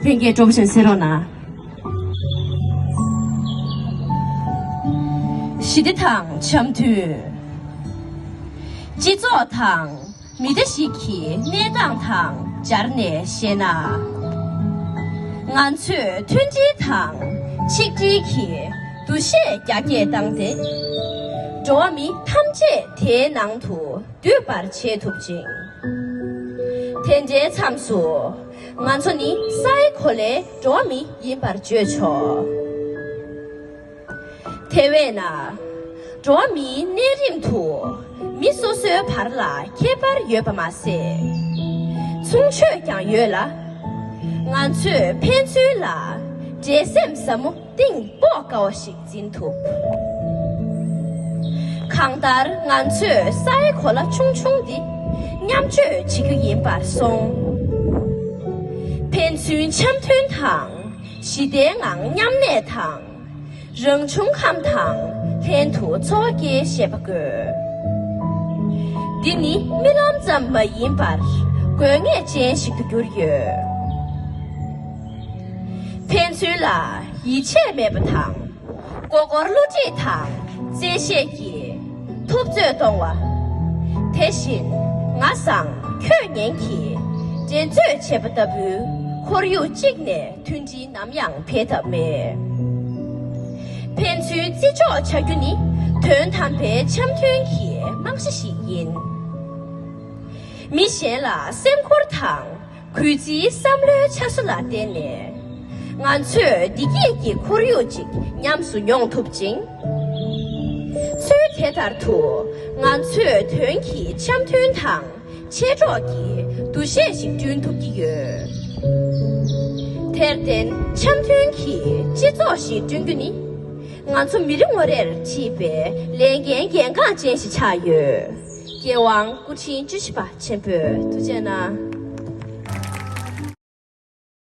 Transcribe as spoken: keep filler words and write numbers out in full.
ལྷན་རྒྱས་སྤྲོ་པོ་བྱས་གསན་རོགས་གནང་། ཞི་བདེ་དང་འཆམ་མཐུན། སྤྱི་ཚོགས་དང་མི་སྡེ་ཞིག་གི་གནས་སྟངས་དང་སྦྱར་ནས་བཤད་ན། ང་ཚོས་མཐུན་སྒྲིལ་དང་ཆིག་སྒྲིལ་གྱི་འདུ་ཤེས་རྒྱ་སྐྱེད་བཏང་སྟེ། འགྲོ་བ་མི་ཐམས་ཅད་དེའི་ནང་དུ་འདུས་པར་བྱེད་ཐུབ་ཅིང་། དེ་འདྲའི་མཚམས་སུ་ང་ཚོ་ནི་སའི་གོ་ལའི་འགྲོ་བ་མི་ཡིན་པར་བརྗོད་ཆོག། དེ་བས་ན། འགྲོ་བ་མིའི་གནས་རིམ་དུ་མི་སོ་སོའི་བར་ལ་ཁྱད་པར་ཡོད་པ་མ་ཟད། མཚུངས་ཆོས་ཀྱང་ཡོད་ལ། ང་ཚོས་ཕན་ཚུན་ལ་འབྲེལ་སེམས་ཟབ་མོ་གཏིང་དཔོག་དཀའ་བ་ཞིག་འཛིན་ཐུབ། གང་ལྟར་ང་ཚོས་སའི་གོ་ལ་ཆུང་ཆུང་འདི་མཉམ་སྤྱོད་བྱེད་རྒྱུ་ཡིན་པར་སོང་། ཕན་ཚུན་འཆམ་མཐུན་དང་ཞི་བདེའི་ངང་མཉམ་གནས་དང་། རང་བྱུང་ཁམས་དང་ལྷན་དུ་འཚོ་བ་སྐྱེལ་ཤེས་པ་དགོས། འདི་ནི་རྨི་ལམ་ཙམ་མ་ཡིན་པར་དགོས་ངེས་ཅན་ཞིག་ཏུ་གྱུར་ཡོད། ཕན་ཚུན་ལ་ཡིད་ཆེས་མེད་པ་དང་། མགོ་སྐོར་བསླུ་བྲིད་དང་བཙན་ཤེད་ཀྱིས་འཐབ་རྩོད་གཏོང་བ། དེ་བཞིན་ང་བཟང་ཁྱོད་ངན་གྱིས་འགྲན་རྩོད་བྱེད་པ་ལྟ་བུའི་ཁོར་ཡུག་གཅིག་ནས་མཐུན་སྒྲིལ་ནམ་ཡང་འཕེལ་ཐབས་མེད། ཕན་ཚུན་བརྩི་འཇོག་བྱ་རྒྱུ་ནི་དོན་དམ་པའི་འཆམ་མཐུན་གྱི་རྨང་གཞི་ཞིག་ཡིན། མི་གཞན་ལ་སེམས་ཁུར་དང་གུས་བརྩིའི་བསམ་བློའི་ཆ་སོ་ལ་བརྟེན་ནས། ང་ཚོས་བདེ་སྐྱིད་ཀྱི་ཁོར་ཡུག་ཅིག་ཉམས་སུ་མྱོང་ཐུབ་ཅིང་། ཚུལ་དེ་ལྟར་དུ་ང་ཚོས་དོན་གྱི་འཆམ་མཐུན་དང་། མཆེད་གྲོགས་ཀྱི་འདུ་ཤེས་ཤིག་བསྐྲུན་ཐུབ་ཀྱི་ཡོད། དེར་བརྟེན་འཆམ་མཐུན་གྱི་སྤྱི་ཚོགས་ཤིག་བསྐྲུན་རྒྱུ་ནི། ང་ཚོ་མི་རེ་ངོ་རེར་ཕྱིས་པའི་ལས་འགན་གལ་འགངས་ཅན་ཞིག་ཆགས་ཡོད། རྒྱལ་དབང་སྐུ་ཕྲེང་བཅུ་བཞི་པ་ཆེན་པོས་ཐུགས་རྗེ་གནང་།